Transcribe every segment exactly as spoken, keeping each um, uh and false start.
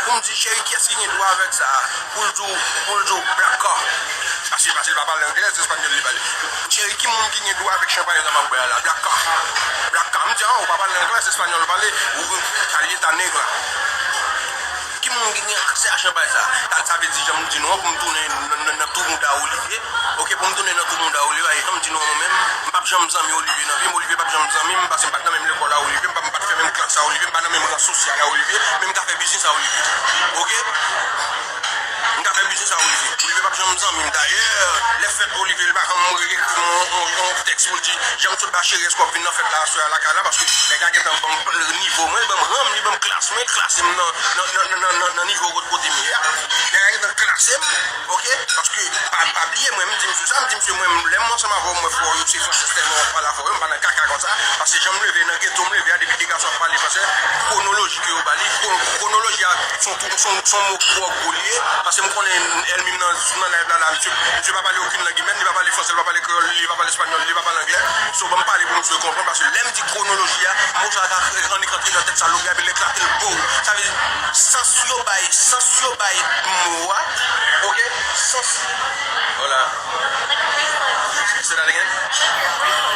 Pou m di, cheri, kiyès ki gen dwa avèk sa? Pou l di w, pou l di w, black car. Paske, paske l pa pale anglè, se espanyòl li pale. Cheri, ki moun ki gen dwa avèk chanpay sa m ap bwè a la? Black car. Black car. M di, ah, ou pa pale anglè, se espanyòl ou pale. Ou, ou, calienta negra. Ki moun ki gen aksè a chanpay sa? Sa, sa vle di, jan m di nou an, pou m tounen nan, nan, nan tou mouda Olivier. Ok, pou m tounen nan tou mouda Olivier, pa egzanp, m di nou an, mwen menm, m p ap janm zanmi Olivier nan vi m, Olivier p ap janm zanmi m, paske m pa t nan menm lekòl a Olivier, m pa, m pa t fè menm klas a Olivier, m pa nan menm ran sosyal a Olivier, men m ka fè biznis a Olivier. Ok? M ka fè biznis a Olivier. Olivier p ap janm zanmi m. Dayè, lè fèt Olivier, li pa janm ekri m yon, yon, yon tèks pou l di, jan m sot ba cheri, èske w ap vin nan fèt la aswè a lakay la, paske nèg la gentan ban m nivo mwen, li ban m ran m, li ban m klas mwen, li klase m nan, nan, nan nivo kote m ye a. Nèg la gentan klase m, ok? Paske, pa, pa bliye, mwen, m di misye sa, m di misye, mwen, lè m ansanm avè w, mwen fè w, se fransè sèlman w ap pale avè w, m pa nan kaka konsa, paske jan m leve, nan geto m leve a, depi de gason ap pale fransè, kwonoloji ke yo ba li, kwo-, kwonoloji a, se yon tou, se yon, se yon mo twò gwo li ye, paske m konnen Elmi nan, nan live la, la, misye, misye pa pale okenn lang imèn, li pa pale fransè, li pa pale kreyòl, li pa pale espanyòl, li pa pale anglè, so, ban m pale pou misye konprann, paske lè m di kwonoloji a, mo sa ka annik rantre nan tèt sa, lòt gade l eklate l, bow, sa vle di, sans yo bay, sans yo bay mo a, ok? Sans. Hola. Say that again?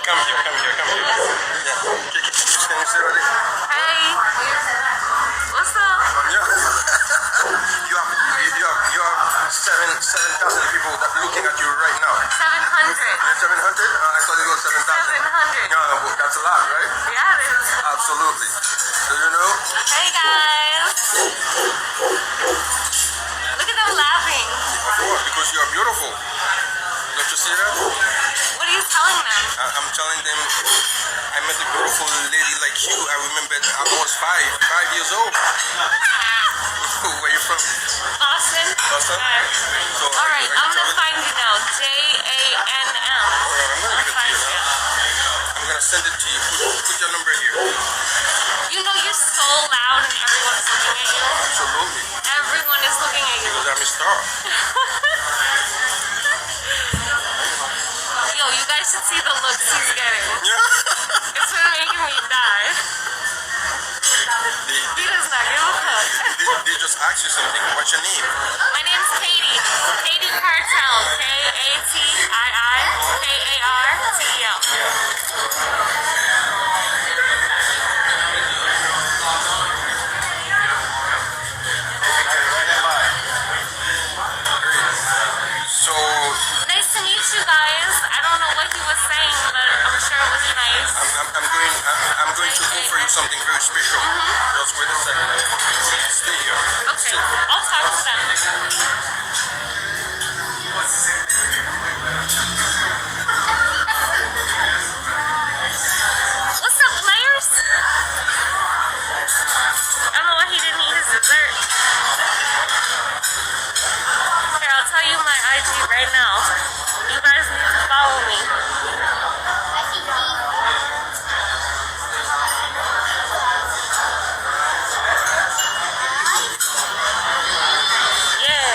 Come here, come here, come here. Yeah. Can, can, can you say that again? Hey. What's up? Yeah. You have, you have, you have seven, seven thousand people that looking at you right now. Seven hundred. Seven hundred? Uh, I thought it was seven thousand. Seven hundred. No, no, that's a lot, right? Yeah, it is. Absolutely. Do you know? Hey, guys. Look at them laughing. Of course, because you are beautiful. Don't you see that? What are you telling them? I, I'm telling them I met a beautiful lady like you. I remember I was five, five years old. Where you from? Boston. Boston? All right, I'm gonna find you now. J A N M. Hold on, I'm gonna give it to you now. I'm gonna send it to you. Put, put your number here. You know you're so loud and everyone's looking at you. Absolutely. Everyone is looking at you. Because I'm a star. Yo, you guys should see the looks he's getting. It's been making me die. They, they, he does not give a fuck. They, they just asked you something. What's your name? My name's Katie. Katie Cartel. K A T I I K A R T E L. So nice to meet you guys. I don't know what he was saying, but I'm sure it was nice. I'm, I'm, I'm going, I'm, I'm going to offer you something very special. Just wait a second. Stay here. Okay, I'll talk to them. What's up, players? I don't know why he didn't eat his dessert. Here, I'll tell you my I G right now. You guys need to follow me. Yeah.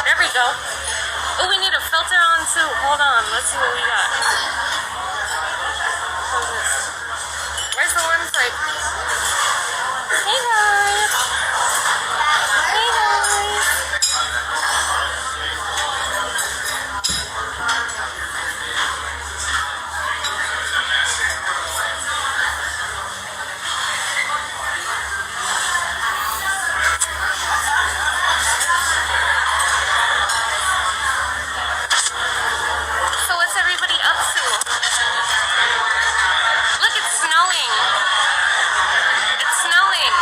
There we go. Oh, we need a filter on too. Hold on. Let's see what we got. What is this? Where's the one that's like, hey guys. Hey guys. So what's everybody up to? Look, it's snowing. It's snowing.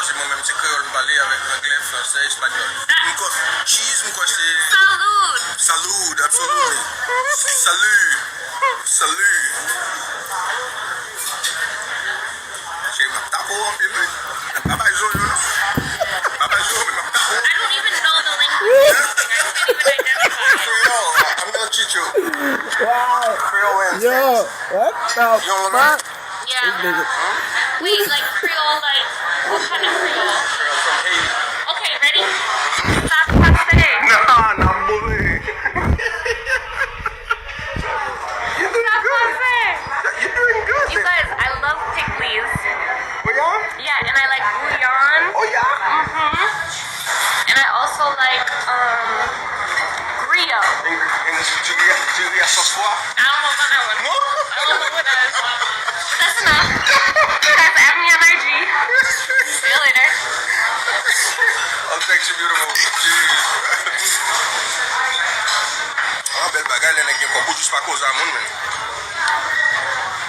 Mwen menm se kreyòl m pale avèk anglè, fransè, espanyòl. M kwè cheese, m kwè se Salud! Salud, absolutely. Salut! Salut! Cheri, m ap tape w anpil, wi. M pa bay zonyon, non. M pa bay zonyon, men m ap tape w. I don't even know the language you're speaking. I can't even identify. Creole, I'm gonna teach you. Wow. Creole and Yo, French. What the fuck? You don't remember? Yeah. This nigga. Wait, like Creole, like what kind of Creole? Creole from Haiti. Okay, ready? Sa pase. Nah, nah, boy. You're doing good. You're doing good, baby. You guys, I love pickles. Oh, yeah? Yeah, and I like bouillon. Oh, yeah? Mm-hmm. And I also like, um, griot. And, and du riz, du riz à sauce pois? I don't know about that one. No? I don't know what that is. But that's enough. You guys, add me on I G. See you later. I'll text you, beautiful. Jeez. Ah, bèl bagay, lè nèg gen kòb, ou jis pa koze a moun, men.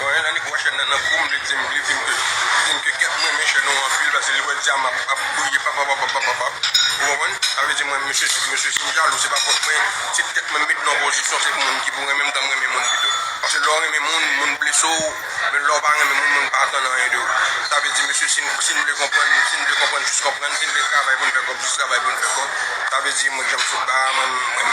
Bon, yon nèg wè chèn nan nan kou m, li di m, li di m ke, li di m ke kèt mwen renmen chèn ou anpil, paske li wè dyaman ap, ap briye, pap, pap, pap, pap, pap, pap. Ou konprann? Sa vle di mwen, mesye, mesye, si m jalou, se pa fòt mwen, se tèt mwen m met nan pozisyon, se pou moun ki pou renmen m, tann renmen moun pito. Paske lè w renmen moun, moun blese w, men lè w pa renmen moun, moun pa atann anyen de ou. Sa vle di, mesye, si n, si n vle konprann, si n vle konprann, jis konprann, si n vle travay pou n fè kòb, jis travay pou n fè kòb. Sa vle di, mwen, jan m sot ba, mwen, mwen,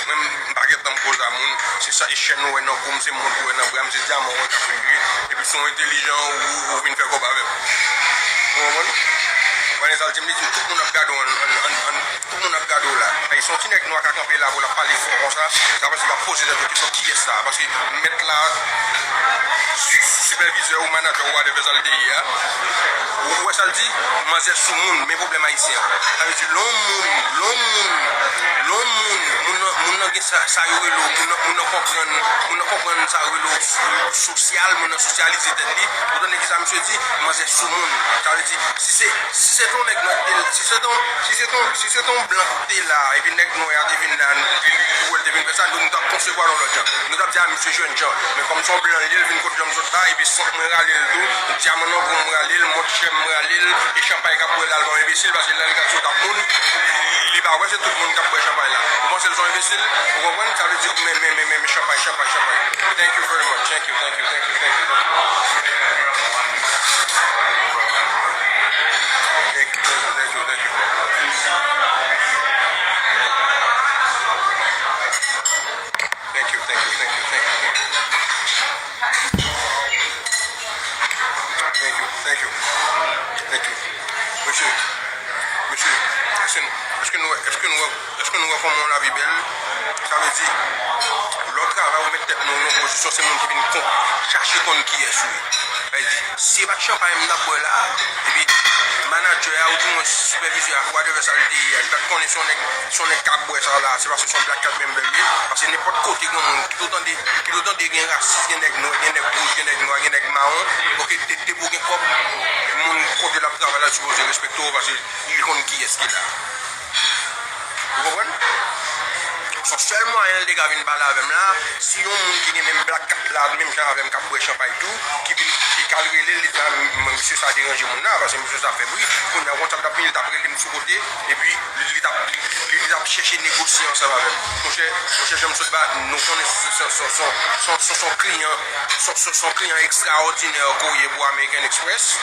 mwen, m pa gentan m koze a moun. Se sa, e chèn ou wè nan kou m, se mont ou wè nan bra m, se dyaman ou wè k ap figire. Epi si w entelijan, ou, ou vin fè kòb avè m. Ou konprann? Vanessa l di m, li di m, tout moun ap gade w an, an, an, an, tout moun ap gade w la. Ay, se yon ti nèg nwa ka kanpe la pou l ap pale fò konsa. Sa vle di l ap poze tèt ou kesyon, kiyès sa? Paske mèt la, sipèvizè ou manadjè ou whatever sa l te ye a. Ou wè sa l di? Manzè sou moun, men pwoblèm ayisyen an. Sa vle di, lè yon moun, lè yon moun, lè yon moun, moun nan, moun nan gen sa, sa yo rele w, moun nan, moun nan konprann, moun nan konprann sa yo rele w so-, sosyal, moun nan sosyalize tèt li. Ou tande kisa misye di? Manzè sou moun. Sa vle di, si se, si se t on nèg nwa k te, si se t on, si se t on, si se t on blan k te la, epi nèg nwè a te vin la, li, li, li wè l te vin fè sa, nou, nou t ap konsevwa l yon lòt jan. Nou t ap di, a, misye jènjan. Men kòm se yon blan l ye, l vin kot jan m sot la, epi sant mwen rale l tou, dyaman nan kou m rale l, mont chè m rale l, e chanpay k ap bwè la, l pa yon enbesil, paske lè l gad sou tap moun, li, li, li pa wè se tout moun k ap bwè chanpay la. Ou panse l se yon enbesil? Ou konprann? Sa vle di, men, men, men, men, men, chanpay, chanpay, chanpay. Thank you very much. Thank you, thank you, thank you, thank you, thank you. Thank you, thank you, thank you, thank you. Thank you, thank you, thank you, thank you, thank you. Thank you, thank you. Thank you. Mesye, mesye, èske nou, èske nou wè, èske nou wè, èske nou wè kòman yon lavi bèl? Sa vle di, lè w travay, ou met tèt nou nan pozisyon, se moun ki vin kon, chache konn kiyès ou ye. Sa vle di, si se pa t chanpay m t ap bwè la, epi manadjè a, ou di mwen sipèvizè a, whatever sa l te ye a, li pa t konnen se yon nèg, se yon nèg k ap bwè sa la, se paske se yon Black Cat Member li ye, paske nenpòt kote granmoun, kit ou tande, kit ou tande gen rasis, gen nèg nwè, gen nèg wouj, gen nèg nwa, gen nèg mawon, oke, de-, depi w gen kòb, moun kote l ap travay la sipoze respekte w, paske li konn kiyès ki la. Ou konprann? Se sèl mwayen l te ka vin pale avè m la, si yon moun ki gen menm Black Cat la, menm jan avè m, k ap bwè chanpay tou, ki vin, ki k al rele l, li di, "A, m-, m-, mesye sa deranje moun nan, paske mesye sa fè bri." Kounye a, ou konn sa l t ap fè, li t ap rele m sou kote, epi li, li t ap, li, li t ap chèche negosye ansanm avè m. Monchè, monchè, jan m sot ba, nou konnen se, se, se, se, se, se, se yon kliyan, se, se, se yon kliyan ekstraòdinè ke w ye pou American Express.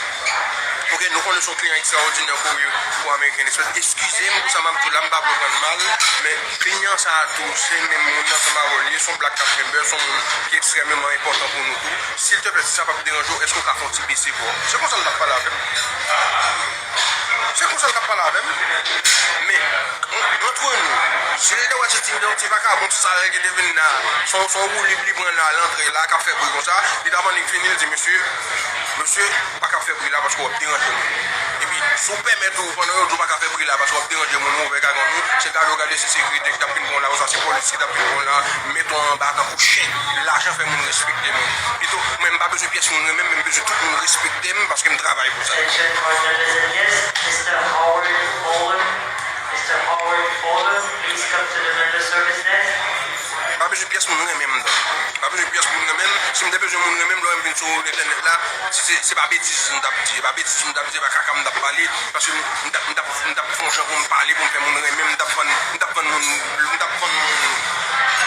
Oke, nou konnen se yon kliyan ekstraòdinè ke w ye pou American Express. Eskize m pou sa m ap di w la, m pa vle w pran l mal, men kliyan sa a tou, se menm moun nan ansanm avè w li ye, se yon Black Cat Member, se yon moun ki ekstrèmeman enpòtan pou nou tou. Silteplè, si sa p ap deranje w, èske w ka fè yon ti bese vwa w? Se konsa l t ap pale avè m. Se konsa l t ap pale avè m. Men, an-, antre nou, si l te wè se ti, ti vakabon sal ki te vin la, se yon, se yon woulib li pran la, l antre la, k ap fè bri konsa, li t ap annik fini, l di, "Mesye, mesye, pa ka fè bri la paske w ap deranje moun." Epi, si w pèmèt ou, pandan yo di w pa ka fè bri la paske w ap deranje moun, w ouvè gagann ou, se gade w gade se sekirite ki t ap vin pran w la, oswa se polis ki t ap vin pran w la, mete w anba tankou chen. Lajan fè moun respekte moun. Pito, mwen, m pa bezwen pyès moun renmen m, men m bezwen tout moun respekte m paske m travay pou sa. Attention, all members and guests, Mister Howard Fulham. Mister Howard Fulham, please come to the member service desk. Pa bezwen pyès moun renmen m, non. Pa bezwen pyès moun renmen m. Si m te bezwen moun renmen m, lè m vin sou entènèt la, se, se, se pa betiz m t ap di. Se pa betiz m t ap di, se pa kaka m t ap pale. Paske m, m t ap, m t ap, m t ap fè yon jan pou m pale, pou m fè moun renmen m. M t ap vann, m t ap vann moun, m t ap vann moun,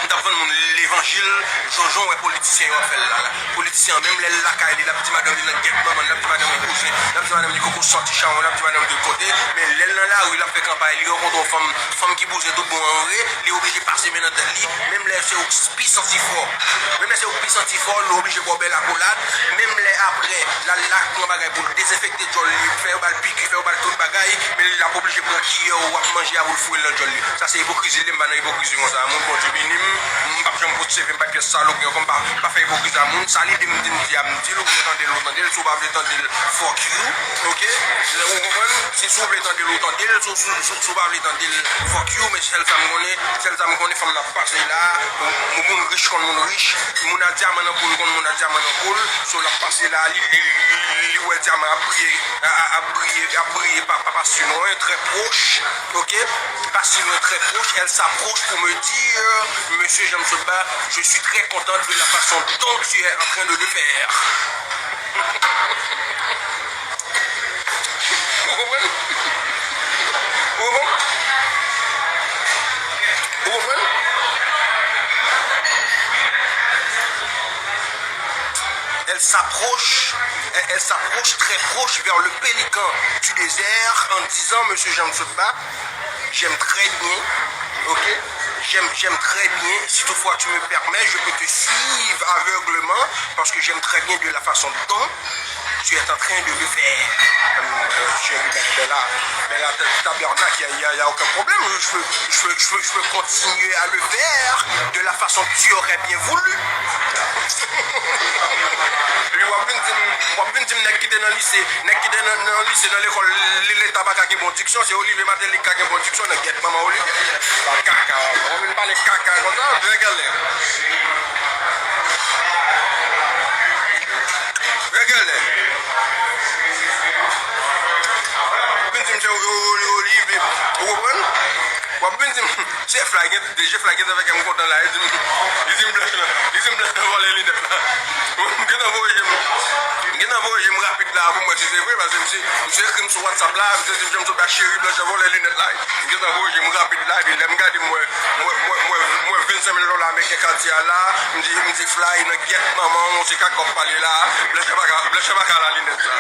m t ap vann moun levanjil. Jan, jan w wè politisyen yo ap fè l la, la. Politisyen an, menm lè l lakay li, l ap di madanm li nan gyèt manman l, l ap di madanm li bouzen, l ap di madanm li koko sòti chawony, l ap di madanm li tout kote. Men lè l nan lari, l ap fè kanpay, li rankontre yon fanm, fanm ki bouzen tout bon an vre, li oblije pase men nan tèt li, menm lè se ou k pi santi fò. Menm lè se ou k pi santi fò, li oblije ba w bèl akolad, menm lè apre, l al la pran bagay pou l dezenfekte djòl li, fè yo ba l piki, fè yo ba l tout bagay, men l ap oblije pran kiyè ou ap manje a pou l foure l nan djòl li. Sa se ipokrizi l ye, m pa nan ipokrizi konsa. Moun Bondye beni m, m p ap janm pote seve m, m pa t pyès salopri ankò, m pa, m pa fè ipokrizi a moun. Sa lide m di m di a, m di l, ou vle tande l, ou tande l, si w pa vle tande l, fuck you, oke? Ou konprann? Si, si w vle tande l, ou tande l, si, si, si, si w pa vle tande l, fuck you, men sèl sa m konnen, sèl sa m konnen, fanm nan ap pase la, moun rich konn moun rich, moun a dyaman nan kou l konn moun a dyaman nan kou l, so l ap pase la, li, li, li, li, li wè dyaman ap briye, a, a, ap briye, ap briye pa, pa, pa sinon, très proche, ok? Pas si loin, très proche, elle s'approche pour me dire, Monsieur Jean Sotba, je suis très contente de la façon dont tu es en train de le faire. Vous comprenez? Vous comprenez? Vous comprenez? Elle s'approche, elle, elle s'approche très proche vers le pélican du désert en disant, Monsieur Jean Sotba, j'aime très bien, ok? J'aime, j'aime très bien. Si toutefois tu me permets, je peux te suivre aveuglement parce que j'aime très bien de la façon dont tu es en train de le faire. Euh, chérie, ben, ben là, ben là, ta- tabarnak, il n'y a, y a- y a aucun problème. Je peux, je peux, je peux, je peux continuer à le faire de la façon que tu aurais bien voulu. Epi w ap vin di m, w ap vin di m nèg ki te nan lise, nèg ki te nan, nan lise, nan lekòl, li leta pa ka gen bon diksyon, se Olivier Martelly ki ka gen bon diksyon nan gyèt manman Olivier. Pa kaka, w ap vin pale kaka konsa, vye gèlè. Vye gèlè. Vin di m se Olivier, ou konprann? W ap vin di m, se Fly gen, D J Fly gentan fè kè m kontan la, li di m, li di m blanch lan, li di m blanch lan vòlè linèt la. M gentan voye je m, m gentan voye je m rapid la pou m wè si se vre, paske misye, misye ekri m sou WhatsApp la, misye di m, Jean Sotba cheri, blanch lan vòlè linèt la. M gentan voye je m rapid la, epi lè m gade m wè, m wè, m wè, m wè, m wè vennsenk mil dola ameriken Cartier a la, m di, m di Fly nan gyèt manman w, se kaka w ap pale la, blanch lan pa ka, blanch lan pa ka al a linèt sa.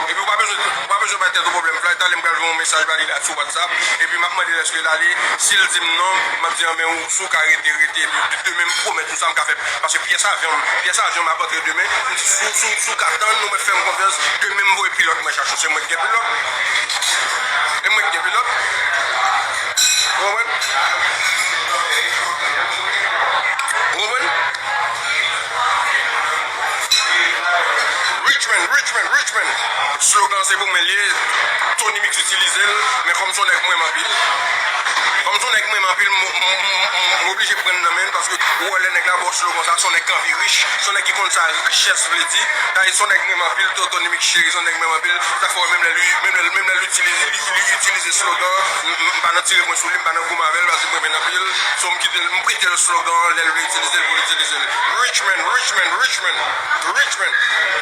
Epi w pa bezwen, w pa bezwen bay tèt ou pwoblèm, Fly, talè m pral voye yon mesaj ba li la sou WhatsApp, epi m ap mande l èske l ale, si l di m non, m ap di anben ou, si w ka rete, rete, epi demen m pwomèt ou sa m ka fè, paske pyès avyon, pyès avyon m ap antre demen, m di si, si, si w ka tann, ou mèt fè m konfyans, demen m voye pilòt mwen chache w, se mwen ki gen pilòt. E mwen ki gen pilòt. Ou konprann? Ou konprann? Richmond, Richmond, Richmond. Slogan se pou mwen l ye. Tony Mix itilize l, men kòm se yon nèg mwen m anpil. Kòm se yon nèg mwen m anpil, m, m, m, m, m oblije pran nan men l, paske ou wè lè nèg la ba w slogan sa, se yon nèg ki anvi rich, se yon nèg ki konn sa richès vle di. Sa se yon nèg mwen m anpil, To- Tony Mix cheri, se yon nèg mwen m anpil. Sa fè w wè menm lè li, menm lè, menm lè li itilize, li, li itilize slogan, m, m, m pa nan tire pwen sou li, m pa nan goumen avè l, paske m renmen l anpil. So, m kite l, m prete l slogan an, lè l vle itilize l, pou l itilize l. Richmond, Richmond, Richmond, Richmond.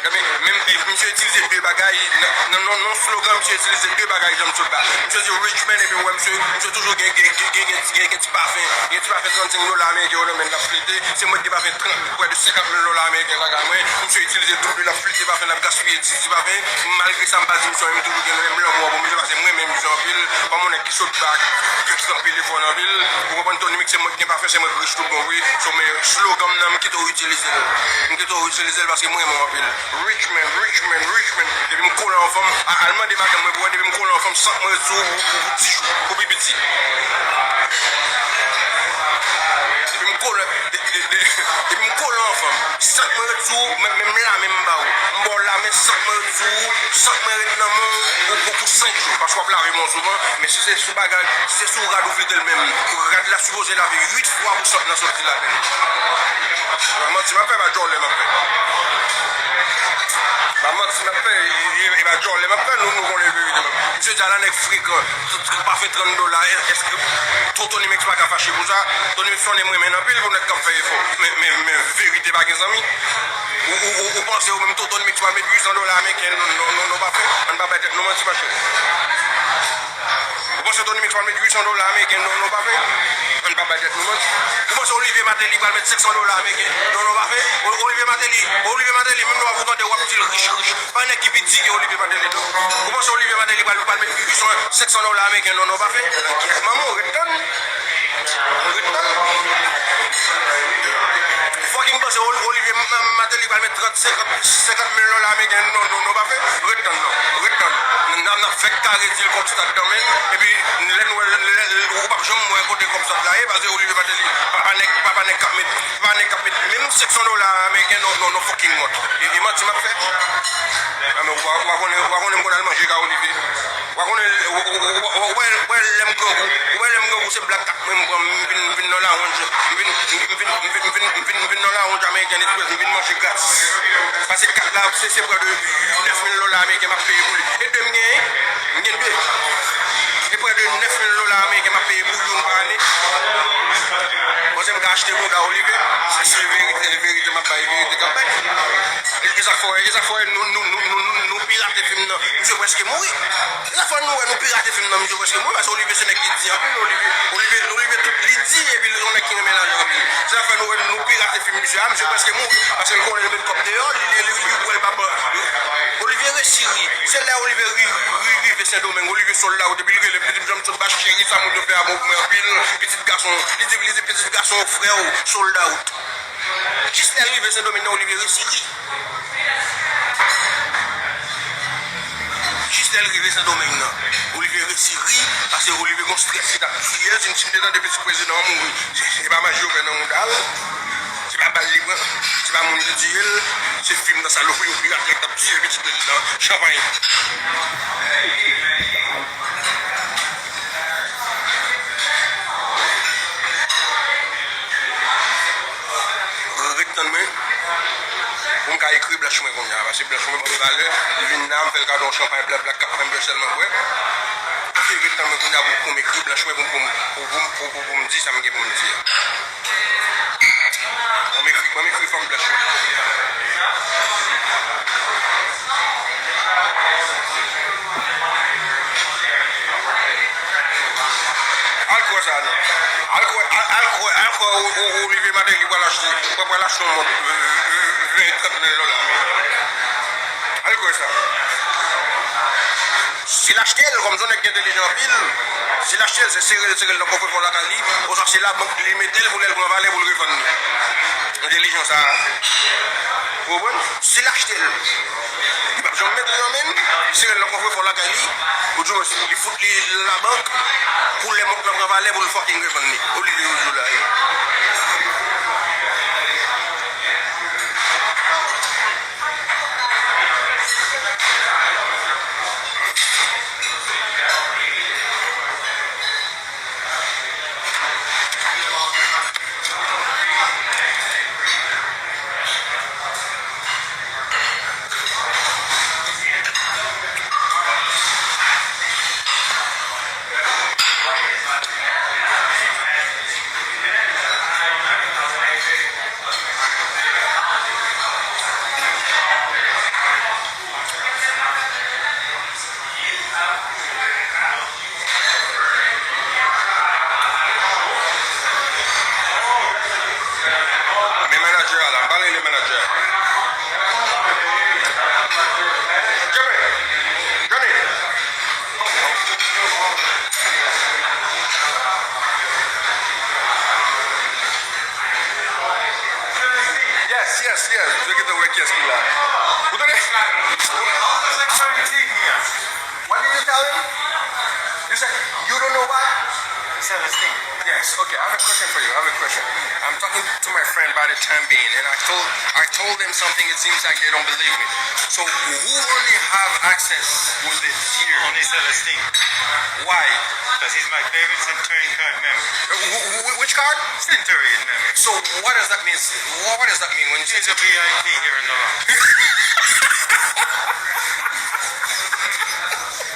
Ebyen, menm, misye itilize de bagay, nan, nan, nan, nan slogan, misye itilize de bagay, Jean Sotba. Misye di Richmond, epi w wè misye, misye toujou gen, gen, gen, gen, gen, gen, gen ti pafen, gen ti pafen trannsenk dola ameriken yo nan men l, l ap flite. Se mwen ki gen pafen trant, prè de senkant mil dola ameriken lakay mwen. Misye itilize tout li, l ap flite pafen, l ap gaspiye ti, ti pafen. Malgre sa, m pa di misye anyen, m toujou gen menm lanmou an pou misye, paske m renmen misye anpil. Kòm yon nèg ki sot bak, ki tranpe lefò nan vil. Ou konprann, Tony Mix, se mwen ki gen pafen, se mwen ki rich tout bon, wi. So, men slogan m nan, m kite w itilize l. M kite w itilize l paske m renmen w anpil. Richmond, Richmond, Richmond. Depi m kole anfòm, a- al mande madanm mwen pou wè, depi m kole anfòm, sant mwen ret sou ou pou, pou, pou ti jou, pou pi piti. Depi m kole, de- de- de- depi m kole anfòm, sant mwen ret sou ou, menm, menm lamen m ba ou. M ba w lamen, sant mwen ret sou ou, sant mwen ret nan men w pou, pou, pou senk jou. Paske w ap lave men w souvan, men si se sou bagay, si se sou rad ou flite l menm, rad la sipoze lave uit fwa pou sant lan soti ladan l. Manti m ap fè, pa djòlè m ap fè. Pa manti m ap fè, e, e, e, Sa djòlè m ap fè, nou, nou konnen verite m ap. Misye di a la nèg frekan, pa fè trant dola, èske Tony Mix pa ka fache pou sa? Tony Mix konnen m renmen l anpil pou nèg k ap fè efò. Men, men, men verite pa gen zanmi. Ou, ou, ou, ou panse ou menm Tony Mix pral met uit san dola ameriken, non, non, non, non, pa fè? Ann pa bay tèt nou manti, machè. Ou panse Tony Mix pral met uit san dola ameriken, non, non, pa fè? Ann pa bay tèt nou manti. Ou panse Olivier Martelly pral met senk san dola ameriken, non, non, pa fè? O-, Olivier Martelly, Olivier Martelly, menm lè w ap tande, w ap di l rich, rich. Pa nèg ki pi di ke Olivier Martelly, non. Ou panse Olivier Martelly pral, pral met uit san, senk san dola ameriken, non, non, pa fè? Kèt manman, ret tann. Ret tann. Fucking panse Ol-, Olivier M-, M-, Martelly pral met trant, senkant, senkant mil dola ameriken, non, non, non, pa fè? Ret tann, non. Ret tann. N ap, n ap fèk kare di l kòb stat nan men l, epi lè nou wè, lè, lè, ou p ap janm wè kote kòb stat la ye, paske Olivier Martelly, pa, pa nèg, pa, pa nèg k ap met, pa nèg k ap met menm senk san dola ameriken, non, non, non, fucking mòt. E, e manti m ap fè? A, men ou pa, ou pa konnen, ou pa konnen m konn al manje ka Olivier. Ou pa konnen, ou, ou, ou, ou, ou wè, ou wè lè m grangou, ou wè lè m grangou, se blak kat mwen m pran, m vin, m vin nan lawonj, m vin, m vin, m vin, m vin, m vin, m vin, m vin nan lawonj American Express, m vin manje gratis. Pase kat la, se, se prè de nèf mil dola ameriken m ap peye pou li. E de m genyen, m gen de. E prè de nèf mil dola ameriken m ap peye pou youn pa ane. Panse m ka achte bouda Olivier? Se, se verite, verite m ap bay, verite k ap bay. E, e sa k fè, e sa k fè nou, nou, nou, nou, nou, nou pirate fim nan. Misye prèske mouri. E sa k fè nou wè nou pirate fim nan, misye prèske mouri, paske Olivier se nèg ki di anpil, Olivier, Olivier, Olivier tout li di, epi li se yon nèg ki renmen lajan anpil. Se sa k fè nou wè nou pirate fim misye a, misye prèske mouri, paske l konnen l met kòb deyò, li, li, li, li wè l pa bon. Olivier resi ri. Se lè Olivier ri, ri, rive Sendomeng, Olivier sold out, epi l rele m, li di m, "Jean, m sot ba cheri, sa moun yo fè a bon pou mwen anpil, pitit gason," li di, li di, "Pitit gason frè w sold out." Jis lè l rive Sendomeng nan, Olivier resi ri. Jis lè l rive Sendomeng nan, Olivier resi ri, paske Olivier gon strès ki t ap tiye l, si, si m te tande pitit prezidan an mouri, se, se pa maj yo fè nan mouda l, se pa bal li pran, se pa moun ki tiye l, se fim nan salopri yo pirate k t ap tiye pitit prezidan an. Chanpay. Ret tann mwen. Pou m ka ekri blanch mwen kounye a, paske blanch mwen ban m valè, li vin la, m fè l kado yon chanpay blak blak k ap fè m pè sèlman bwè. Ok, ret tann mwen kounye a pou, pou m ekri blanch mwen, pou, pou, pou, pou, pou, pou, pou m di sa m gen pou m di a. Ban m ekri, ban m ekri fanm blanch mwen. Al kwè sa non. Al kwè, al, al kwè, al kwè O-, O-, Olivier Martelly pral achte, pral, pral achte yon mont, euh, euh, ven, trant mil dola. Al kwè sa. Si l achte l, kòm se yon nèg ki entèlijan anpil, si l achte l, se sere l, sere l nan kòfrefò lakay li, oswa se labank li mete l pou lè l pran valè pou l revann li. Entèlijans sa a. Ou konprann? Si l achte l, li p ap janm mete l nan men l, li sere l nan kòfrefò lakay li, oudimwens, li fout li labank, pou lè mont lan pran valè pou l fucking revann li. Olivier Rojo la ye. Men manager a la, m pa rele manager a. Jimmy! Jimmy! Yes, yes, yes. Mwen gentan wè kiyès ki la. Ou tande? What did you tell him? You said you don't know what? Celestine. Yes, okay, I have a question for you. I have a question. I'm talking to my friend by the time being, and I told, I told them something. It seems like they don't believe me. So who only have access with it here? Only Celestine. Why? Because he's my favorite Centurion card member. Uh, wh- wh- which card? Centurion member. So what does that mean? What, what does that mean when you say He's a V I P here in the lounge.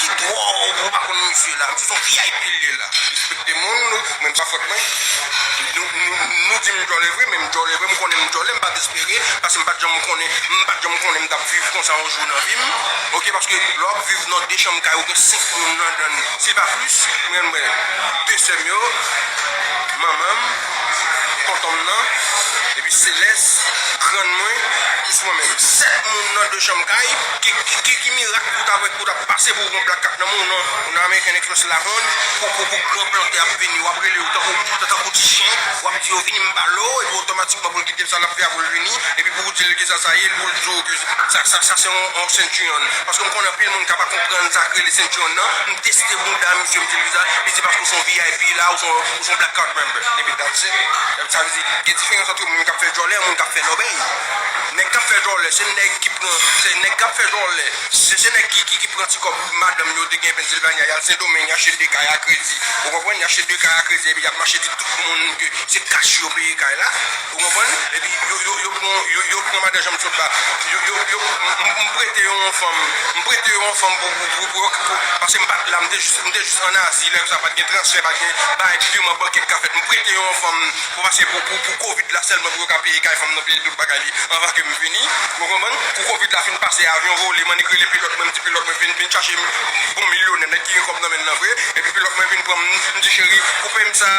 ki dwòl, ou pa konn misye la. Misye se yon V I P li ye la. Respekte moun, mwen m pa fòt mwen. Nou, nou, nou di m djòlè vre, men m djòlè vre, m konnen m djòlè, m pa dezespere, paske m pa t janm konnen, m pa t janm konnen m t ap viv konsa yon jou nan vi m. Oke, paske lè w ap viv nan de chanm kay, ou gen senk moun ladan l, si pa plis, mwen, mwen, de sè m yo, manman m, tonton m nan, epi Selès, grann mwen, plis mwen menm. Sèt moun nan de chanm kay, ki, ki, ki, ki mirak pou w t ap, pou w t ap pase pou w pran blak kat nan men w nan, nan American Express la ronn, pou, pou, pou gran plantè ap vini, w ap rele yo tankou, tankou ti chen, w ap di yo vini m ba l ou, epi otomatikman pou l kite sa l ap fè a pou l vini, epi pou w di l kisa sa ye, pou l di w ke sa, sa, sa se yon, yon sentiyon. Paske m konnen anpil moun ka pa konprann sa k rele sentiyon nan, m teste bouda misye, m di l kisa, li di paske w se yon V I P la, ou se yon, ou se yon black card member, epi that's it. Sa vle di, gen diferans ant moun k ap fè djòlè e moun k ap fè lòbèy. Nèg k ap fè djòlè, se nèg ki pran, se nèg k ap fè djòlè, se, se nèg ki, ki, ki pran ti kòb madanm yo te gen Pennsylvania, y al Sendomeng, y achte de kay a kredi. Ou konprann? Y achte de kay a kredi, epi y ap mache di tout moun ke se kach yo peye kay la. Ou konprann? Epi yo, yo, yo pran, yo, yo pran madan Janm Sot la. Yo, yo, yo, m, m, m prete yo yon fanm. M prete yo yon fanm pou, pou, pou, pou, pou, paske m pa t la, m te jis, m te jis ann Azi, lè sa pa t gen transfè, pa t gen bay, viman bankè k ka fèt. M prete yo yon fanm pou pase pou, pou, pou kovid la sèlman, pou yo ka peye kay fanm nan, peye tout bagay li anvan ke m vini. Ou konprann? Pou kovid la fin pase, avyon vole, m annik rele pilòt mwen, m di pilòt mwen vin, vin chache m bon milyonè, nèg ki gen kòb nan men l nan vre. Epi pilòt mwen vin pran m, m di cheri, koupe m sa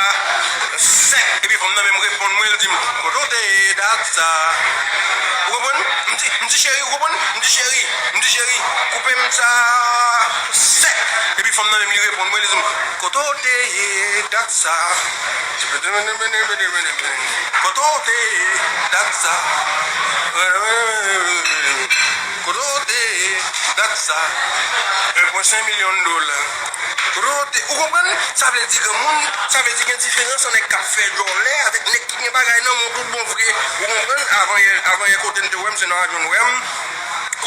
sèk. Epi fanm nan menm reponn mwen, l di m, kote w te ye dat sa? Ou konprann? M di, m di cheri, ou konprann? M di cheri, m di cheri, koupe m sa sèk. Epi fanm nan menm li reponn mwen, li di m, kote w te ye dat sa? Kote w te ye dat sa? Kote w te ye dat sa? Un point cinq milyon dola. Kote w te, ou konprann? Sa vle di granmoun, sa vle di gen diferans ant nèg k ap fè djòlè avèk nèg ki gen bagay nan men w tout bon vre. Ou konprann? Avan yè, avan yè kote n te wè m, se nan avyon n wè m.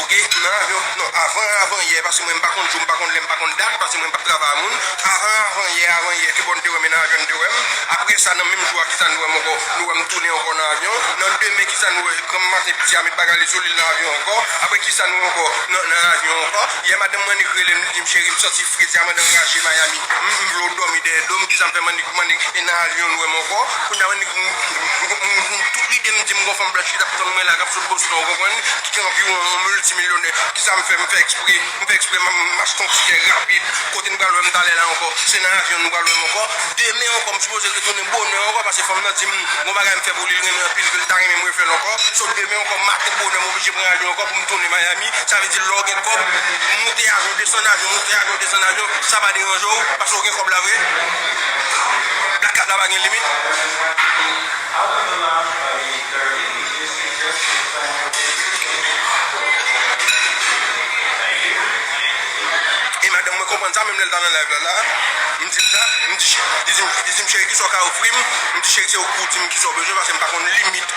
Oke, nan avyon, non, avan, avan yè, paske mwen m pa konn jou, m pa konn lè, m pa konn dat, paske mwen m p ap travay a moun. Avan, avan yè, avan yè, ki bò n te wè m, e nan avyon n te wè m. Apre sa, nan menm jou a, kisa nou wè m ankò? Nou wè m tounen ankò nan avyon. Nan demen, kisa nou wè? Granm maten, piti a met bagay li sou li, l nan avyon ankò. Apre kisa nou wè ankò? Nan, nan avyon ankò. Yè, madanm mwen annik rele m, li di m, cheri, m santi fredi a, madanm raje Miami. M, m vle w dòmi dèyè do m, kisa m fè, m annik, m annik, e nan avyon nou wè m ankò. Kounye a, m annik, m, m, m, m, tout lide m di m gon fanm blanch ki t ap tann mwen la, k ap sot Boston, ou konprann? Ki gen anviwon yon miltimilyonè. Kisa m fè? M fè ekspre, m fè ekspre, m, m achte yon tikè rapid. Kote n pral wè m talè la ankò? Se nan avyon nou pral wè m ankò. Demen ankò, m sipoze retounen bonè ankò, paske fanm nan di m gon bagay m fè pou li, l renmen anpil, ke l ta renmen m refè l ankò. So, demen ankò, maten bonè, m oblije pran avyon ankò pou m tounen Miami. Sa vle di, lè w gen kòb, moute avyon, desann avyon, moute avyon, desann avyon, sa pa deranje w, paske w gen kòb la vre. Black Cat la pa gen limit. E madanm mwen konprann sa, menm lè l ta nan live la, la, m di l sa, m di, li di m, li di m, cheri, kisa w ka ofri m? M di, cheri, se ou k pou di m kisa w bezwen, paske m pa konn limit. M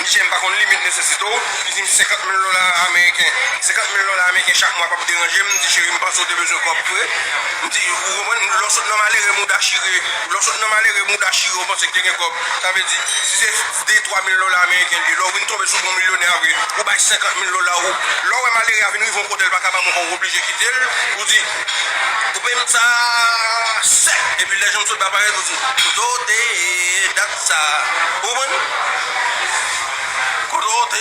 di, cheri, m pa konn limit nesesite w. Li di m, senkant mil dola ameriken. Senkant mil dola ameriken chak mwa p ap deranje m. M di, cheri, m panse w te bezwen kòb vre. M di, ou konprann, lè w sot nan malere, mouda chire. Lè w sot nan malere, mouda chire, ou panse ke gen kòb. Sa vle di, si se de, twa mil dola ameriken li ye, lè w vin tonbe sou bon milyonè a vre, ou bay senkant mil dola, ou, lè w wè malere a vin rive yon kote l pa ka ba m ankò, ou oblije kite l, ou di, koupe m sa sèk. Epi lè Janm Sot la parèt, ou di, kote w te ye dat sa? Ou konprann? Kote w te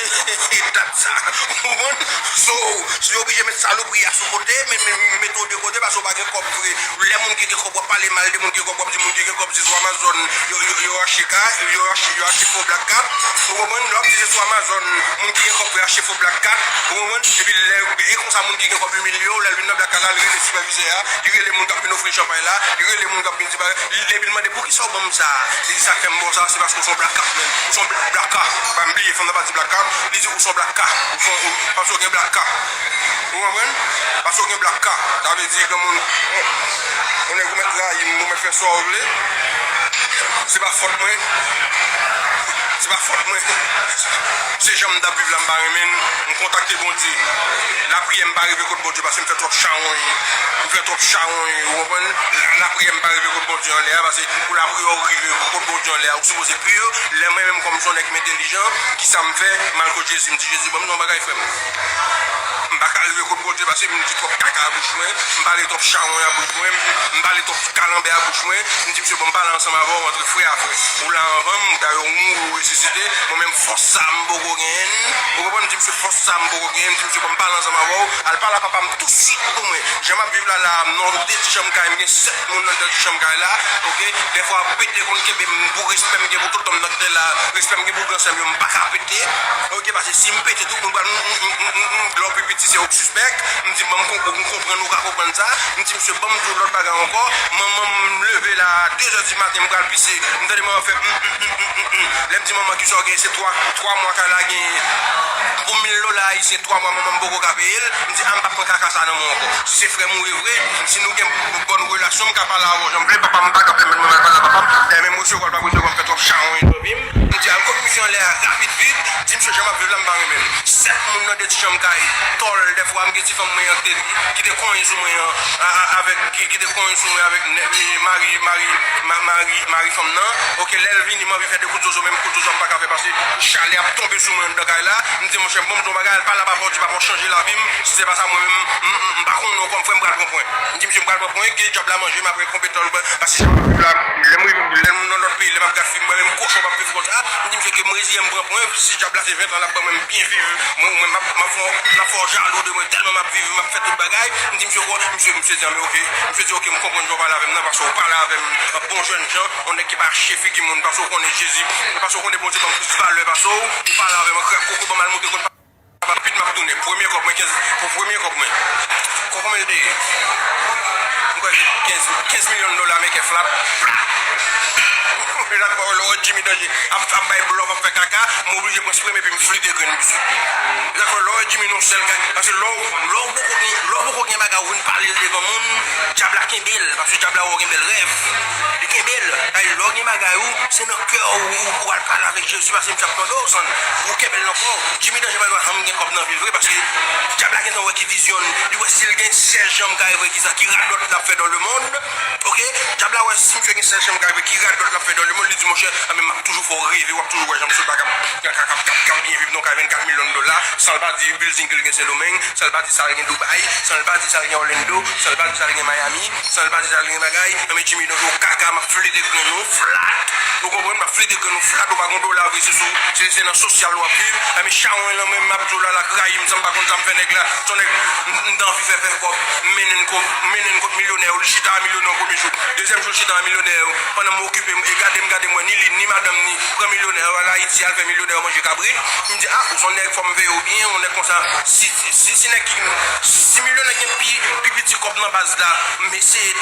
ye dat sa? Ou konprann? So, si yo oblije met salopri a sou kote, men, men, mete w de kote, paske w pa gen kòb vre. Lè moun ki gen kòb, w ap pale mal de moun ki gen kòb, w ap di moun ki gen kòb se sou Amazon yo, yo, yo achte ka, yo achte, yo achte fo Black Cat. Ou konprann? Lè w ap di se sou Amazon moun ki gen kòb vre achte fo Black Cat. Ou konprann? Epi lè, e konsa moun ki gen kòb imilye w, lè l vin nan Black Cat la, l rele sipèvizè a, li rele moun k ap vin ofri l chanpay la, li rele moun k ap vin di bagay, li, epi l mande, poukisa w ban m sa? Li di, sa k fè m ba w sa, se paske w se yon Black Cat menm. Ou se yon Black Cat. Pa bliye, fanm nan pa di Black K, li di ou se yon blak K, ou se yon, ou, paske w gen blak K. Ou konprann? Paske w gen blak K. Sa vle di, granmoun, yon nèg ou mèt rayi m, ou mèt fè sa w vle. Se pa fòt mwen. Se pa fòt mwen. Se jan m t ap viv la, m pa renmen l. M kontakte Bondye. Lapriyè m pa rive kot Bondye paske m fè twòp chawony. M fè twòp chawony, ou konprann? La, lapriyè m pa rive kot Bondye anlè a, paske pou lapriyè w rive kot Bondye anlè a, ou sipoze pi. Lè mwen menm kòm se yon nèg m entèlijan, kisa m fè? M al kot Jezi, m di, Jezi, ban m yon bagay, frè m. M pa ka rive kot Bondye paske m di twòp kaka a bouch mwen, m pale twòp chawony a bouch mwen, m pale twòp kalanbè a bouch mwen. M di, "Misye, ban m pale ansanm avè w antre frè a frè. Ou la anvan m, dayè ou mouri, ou resisite. Mwen menm, fòs sa a m poko genyen l." Ou konprann? M di, "Misye, fòs sa a m poko genyen l." M di, "Misye, ban m pale ansanm avè w. Al pale a papa m tousuit pou mwen." Jan m ap viv la, la, m nan de ti chanm kay, m gen sèt moun nan de ti chanm kay la, oke? Dèfwa, pete konn kenbe m pou respè m gen pou tout nonm nan tè la, respè m gen pou gran sè m yo, m pa ka pete, oke? Paske si m pete tou, m pral, m, m, m, m, m, lè w pi piti, se ou k sispèk. M di, "Ban m kon-, ou konprann, ou ka konprann sa." M di, "Misye, ban m di w lòt bagay ankò. Manman m leve la a de zè di maten, m pral pise. M tande manman fè, mm, mm, mm, mm, mm, mm." Lè m di, "Manman, kisa w genyen?" Se twa, twa mwa kay la genyen. Pou mil dola ayisyen, twa mwa manman m poko ka peye l. M di, "A, m p ap pran kaka sa nan men w ankò. Si se frè m ou ye vre, si nou gen bòn relasyon, m ka pale avè w jan m vle. Papa m pa ka pèmèt mwen al pale a papa m. Dayè, menm resevwa l p ap resevwa m, fè twòp chawony nan vi m." M di, "Al kot misye anlè a, rapid, vit." Di, "Misye, jan m ap viv la, m pa renmen l." Sèt moun nan de ti chanm kay, tòl, dèfwa, m gen ti fanm mwen an ki te, ki te konyen sou mwen an, a, a, avèk, ki, ki te konyen sou mwen avèk nè-, mi-, mari, mari, ma-, mari, mari fanm nan. Oke, lè l vini, m anvi fè de kout zozo, menm kout zozo a m pa ka fè paske chalè ap tonbe sou mwen anndan kay la. M di, "Monchè, ban m di w yon bagay, al pale a papa w, di papa w chanje lavi m. Si se pa sa, mwen menm, m, m, m pa konnen w kòm frè, m pral pran pwen." M di, "Misye, m pral pran pwen, ke dyab la manje m apre konpetan l, paske jan m ap viv la, lè m rive, lè m nan lòt peyi, lè m ap gad fim, mwen menm kochon m ap viv konsa." M di, "Misye, ke m reziye m pran pwen, si dyab la se ven tan l ap ban mwen, m byen viv, mwen, mwen, m ap, m ap fè w, m ap fè w jalou de mwen, tèlman m ap viv, m ap fè tout bagay." M di, "Misye, misye, misye di, a, men oke." Misye di, "Oke, m konprann jan w pale avè m nan, paske w pale avè m, bon jèn jan, yon nèg ki pa che figi moun, paske w konnen Jezi, paske w konnen Bondye ban m plis valè pase w, ou pale avè m an krèk koko, ban m al monte kot papa rapid, m ap tounen." Premye kòb mwen, kenz, pou premye kòb mwen. Kon-, konbyen l te ye? M kwè se kenz, kenz milyon dola ameriken, flap. Pla! Lè w wè Jimmy Danje ap, ap bay blòf, ap fè kaka, m oblije pran spre m epi m flite grenn misye. Lè w wè Jimmy nan sèl kay, paske lè w, lè w poko gen, lè w poko gen bagay, ou vin pale l devan moun, dyab la kenbe l, paske dyab la wè w gen bèl rèv. Li kenbe l. Ay, lè w gen bagay ou, se nan kè w ou, ou al pale avèk Jezi, paske misye ap mande w, san ou kenbe l nan kò w. Jimmy Danje pa dwe janm gen kòb nan vi l vre, paske dyab la gentan wè ki vizyon l. Li wè si l gen sèl chanm kay vre, ki sa, ki radòt l ap fè dans le monde. Oke? Dyab la wè si misye gen sèl chanm kay vre, ki radòt l ap fè dans le monde, li di, "Monchè, a, men m ap toujou fè w reve, w ap toujou wè jan m sot la k ap, k ap, k ap, k ap, k ap byen viv nan kay vennkat milyon dola, san l pa di building ke l gen Sendomeng, san l pa di sa l gen Dubai, san l pa di sa l gen Orlando, san l pa di sa l gen Miami, san l pa di sa l gen bagay." Nan men Jimmy Danje, w kaka, m ap flite grenn ou, flat. Ou konprann? M ap flite grenn ou, flat, ou pa gon dola vre, se sou, se, se nan sosyal w ap viv. Nan men chawony lan, mwen, m ap di w la, l ak rayi m, san m pa konn sa m fè nèg la. Se yon nèg, m, m t anvi fè, fè kòb, m mennen n ko-, m mennen n kot milyonè yo, li chita a milyonè yo premye jou. Dezyèm jou, l chita a milyonè yo. Pandan m okipe m, e gade m, gade m, wè, ni li, ni madanm, ni pran milyonè yo, al Ayiti, al fè milyonè yo manje kabrit. M di, a, ou se yon nèg, fò m veye w byen, yon nèg konsa. Si, si, si nèg ki, si milyonè gen pi, pi piti kòb nan baz la, m eseye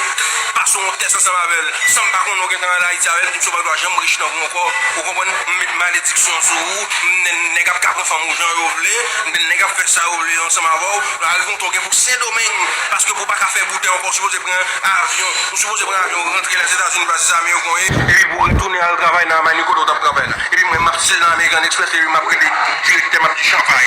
pase yon tès ansanm avè l. San m pa konnen w gentan al Ayiti avè l, m di, "Misye, w pa dwe janm rich nan vi w ankò." Ou konprann? M met malediksyon sou ou, m, nè-, nèg ap ka pran fanm ou jan yo vle, m, nèg ap fè sa yo vle ansanm avè w. Lè w rive yon tan, w gen pou Sendomeng, paske pou w pa ka fè boutèy ankò, w sipoze pran avyon, ou sipoze pran avyon, rantre Lèzetazini, pase sa, men yo konyen, epi pou w retounen al travay nan Amani kote w t ap travay la. Epi mwen, m ap sezi nan American Express, epi m ap rele direktè, m ap di, "Chanpay."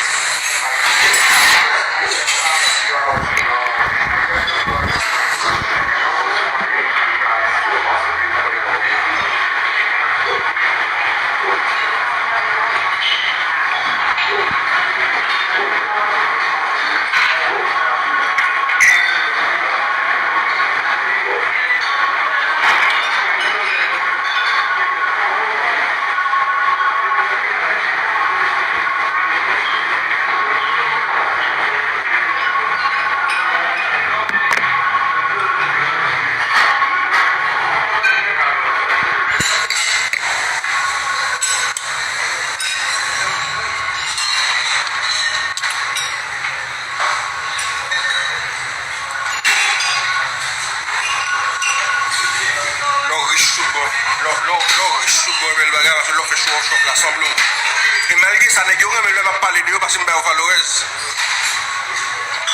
Lè w rich tout bon, lè w, lè w, lè w rich tout bon, e bèl bagay, paske lè w fè show off, show off la sanble w. E malgre sa, nèg yo renmen lè m ap pale de yo paske m ba yo followers.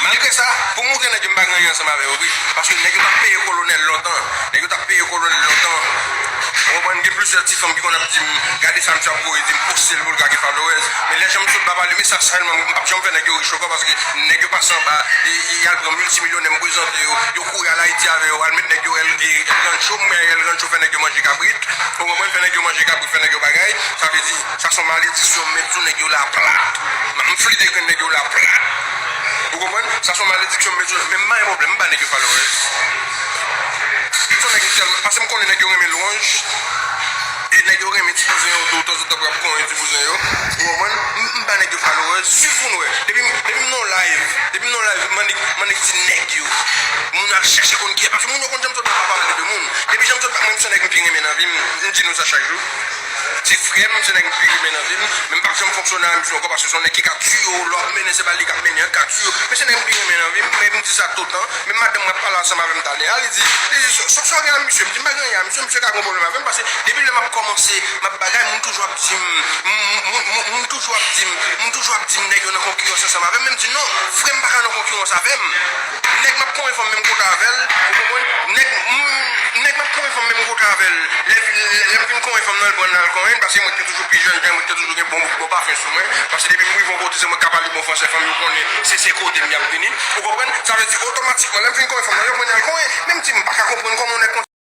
Malgre sa, pou m moutre nèg yo m pa gen anyen ansanm avè yo vre. Paske nèg yo t ap peye kolonèl lontan. Nèg yo t ap peye kolonèl lontan. Ou konprann, gen plizyè ti fanm ki konn ap di m, "Gade sa misye ap voye," di m poste l pou l ka gen followers. Men lè jan m sot ba pale, men sa sèlman, m p ap janm fè nèg yo rich ankò paske nèg yo pase anba, e, e, y al pran miltimilyonè, m prezante yo, yo kouri al Ayiti avè yo, al met nèg yo El, e, El Rancho, m wè El Rancho fè nèg yo manje kabrit. Ou konprann, fè nèg yo manje kabrit, fè nèg yo bagay. Sa vle di, sa se yon malediksyon m met sou nèg yo la plat. M flite grenn nèg yo la plat. Ou konprann? Sa se yon malediksyon m met sou, men m pa gen pwoblèm, m ba nèg yo followers. M se yon nèg ki tèlman, paske m konnen nèg yo renmen lwanj. E nèg yo renmen ti bouzen yo tou, tanzantan pou y ap konyen ti bouzen yo. Ou konprann? M, m ba nèg yo followers, swiv pou n wè. Depi, depi m nan live, depi m nan live, m annik, m annik di nèg yo. Moun al chèche konn kiyès, paske moun yo konn jan m sot la pa pale de moun. Depi jan m sot la, mwen, m se nèg m pi renmen nan vi m. M di nou sa chak jou. Se frè m, se nèg m pi renmen nan vi m. Men m p ap janm fonksyone ak misye ankò, paske se yon nèg ki ka tiye w, lè w ap mennen, se pa li k ap mennen an, k ka tiye w. Men se nèg m pi renmen nan vi m, men m di sa toutan. Menm madanm mwen ap pale ansanm avè m talè a, li di, li di, "Sa, sa w gen ak misye?" M di, "M pa gen anyen ak misye, misye ka gen yon pwoblèm avè m," paske depi lè m ap kòmanse, m ap bagay, moun toujou ap di m, moun, moun, moun, moun toujou ap di m, moun toujou ap di m, "Nèg yo nan konkirans ansanm avè m," men m di, "Non, frè m pa ka nan konkirans avè m." Nèg m ap konyen fanm menm kote avè l, ou konprann? Nèg, m, nèg m ap konyen fanm menm kote avè l. Lè, lè, lè m fin konyen fanm nan, l pran l al konyen, paske mwen ki te toujou pi jèn, mwen ki te toujou gen bon, bon pafen sou mwen. Paske depi m rive yon kote, se mwen k ka pale bon fransè, fanm yo konnen se, se kote m y ap vini. Ou konprann? Sa vle di, otomatikman, lè m fin konyen fanm nan, yo pran l al konyen. Men m di, m pa ka konprann kòman yon nèg konsa